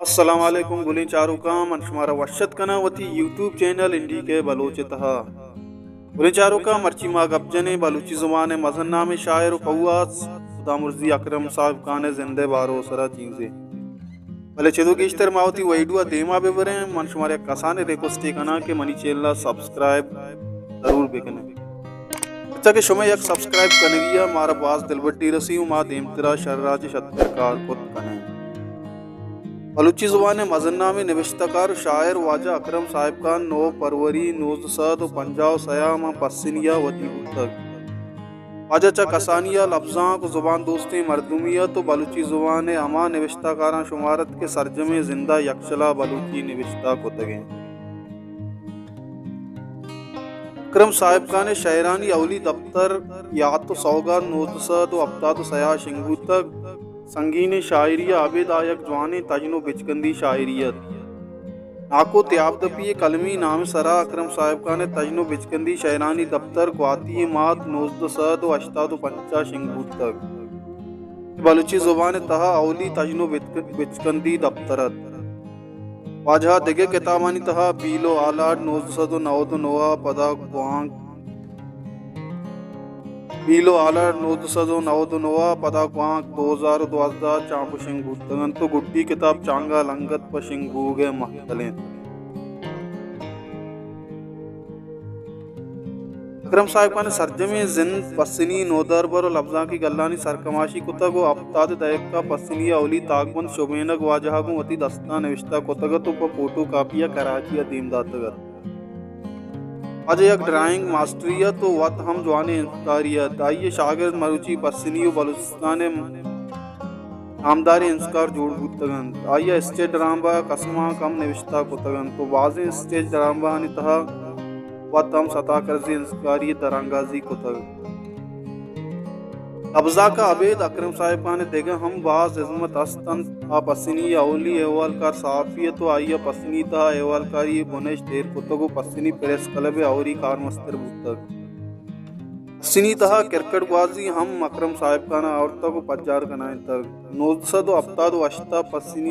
السلام علیکم گلیں چاروکاں، من شمارا وش اتک کناں وتی یوٹیوب چینل این ڈی کے بلوچ ءِ تہا۔ گلیں چاروکاں، مرچی ما گپ جنیں بلوچی زبان ءِ مزن نامیں شاعر ءُ قواس خدامرزی اکرم صاحب خان ءِ زند ءِ بارو سرا چیزے۔ بلے چدو گیشتر ما وتی ویڈیو ءَ دیما بہ بریں، من شمارا یک کسانیں ریکوسٹے کناں کہ منی چینل ءَ سبسکرائب ضرور بکنیں۔ پرچا کہ شمئے یک سبسکرائب کنگی ءَ مارا باز دلبڈی رسی ءُ ما دیمترا شر ءَ چہ شتر کار کت کنیں۔ بلوچی زبان ءِ مزن نامیں نبشتہ کار ءُ شاعر واجہ اکرم صاحب خان نو فروری نوزدہ سد ءُ پنجاہ ءُ سئے ءَ ماں پسنی ءَ وتی بوتگ۔ واجہ چہ کسانی ءَ لبزانک ءُ زبان دوستیں مردمے ات ءُ بلوچی زبان ءِ ہما نبشتہ کاراں شمار ات کہ سرجمیں زند ءَ یکشلا بلوچی نبشتہ کتگ انت۔ اکرم صاحب خان ءِ شئیرانی اولی دپتر یات ءُ سوگات نوزدہ سد ءُ ہپتاد ءُ سئے ءَ شنگ بوتگ۔ سنگینیں شاعری ءَ ابید آ یک جوانیں تژن ءُ بچکندی شاعرے ات۔ ناکو تیاب دپی ءِ قلمی نام ءِ سرا اکرم صاحب خان ءِ تژن ءُ بچکندی شئیرانی دپتر گواتی ءِ مات نوزدہ سد ءُ ہشتاد ءُ پنچ ءَ شنگ بوتگ۔ بلوچی زبان ءِ تہا اولی تژن ءُ بچک-، بچکندی دپتر ات۔ واجہ ءَ دگہ کتابانی تہا بیل ءُ آلارڈ نوزدہ سد ءُ نود ءُ نو ءَ پدا گوانک، بیل ءُ آلارڈ نوزدہ سد ءُ نود ءُ نو ءَ پدا گوانک دو ہزار ءُ دوازدہ ءَ چاپ ءُ شنگ بوتگ انت ءُ گڈی کتاب چانگال انگت پہ شنگ بوگ ءِ مہتل انت۔ اکرم صاحب خان ءِ سرجمیں زند پسنی، نودربر ءُ لبزانکی گلانی سرکماشی کتگ ءُ ہپتاد ءِ دہک ءَ پسنی ءِ اولی تاکبند شبینگ واجہ ءَ گوں وتی دستاں نبشتہ کتگ ات ءُ پہ فوٹو کاپی ءَ کراچی ءَ دیم داتگ ات۔ واجہ یک ڈرائنگ ماسٹرے ات ءُ وت ہم جوانیں ہندکارے ات۔ آئی ءِ شاگرد مروچی پسنی ءُ بلوچستان ءِ نامداریں ہندکار جوڑ بوتگ انت۔ آئی ءَ اسٹیج ڈرامہ کسمانک ہم نبشتہ کتگ انت ءُ بازیں اسٹیج ڈرامہانی تہا وت ہم ستا کرزی ہندکاری ءِ درانگازی کتگ۔ لبزانک ءَ ابید اکرم صاحب خان ءِ دگہ ہم باز ہزمت ہست انت۔ آ پسنی ءِ اولی احوالکار صحافی ات ءُ آئی ءَ پسنی ءِ تہا احوالکاری ءِ بنہشت ایر کتگ ءُ پسنی پریس کلب ءِ ہوری کارمستر بوتگ۔ پسنی ءِ تہا کرکٹ گوازی ہم اکرم صاحب خان ءَ آورتگ ءُ پجار کنائینتگ۔ نوزدہ سد ءُ ہپتاد ءُ ہشت ءَ پسنی